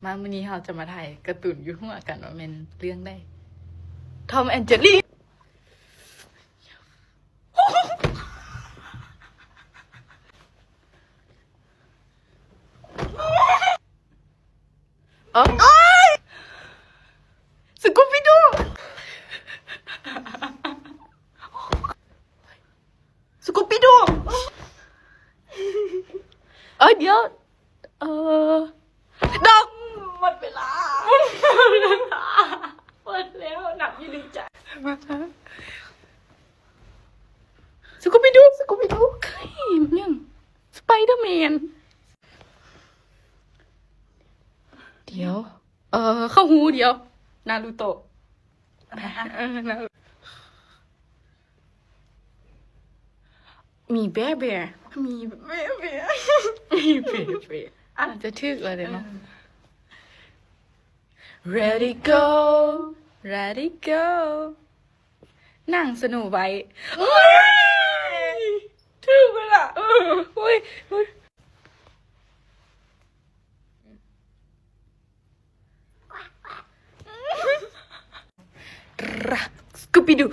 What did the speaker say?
ມາມື້ນີ້ເຮົາຈະມາຖ່າຍກາຕູນຢູ່ຫົວກັນວ່າແມ່ນເລື່ອງໃດ. Tom and Jerry. ເອີ Scooby-Doo. Scooby-Doo. ເອີຍ ດຽວ ເອີ ດັງ. ໝົດເວລາ ໝົດແລ້ວ ນັບຢູ່ໃນໃຈ. Scooby-Doo Scooby-Doo ເຮີ້ຍ ມັນຫຍັງ Spider-Man. ດຽວ ເອີ ເຂົ້າຫູ ດຽວ Naruto. ເອີ Naruto. ໝີແບແບ ໝີແບແບ ໝີແບແບ ອາດຈະຖືກແລ້ວເດເນາະ. Let it go, let it go. ນາງ Snow White. ໂອ້ຍ ຖືກແລ້ວລະ. ເອີ ໂອ້ຍ ໂອ້ຍ. Scooby-Doo.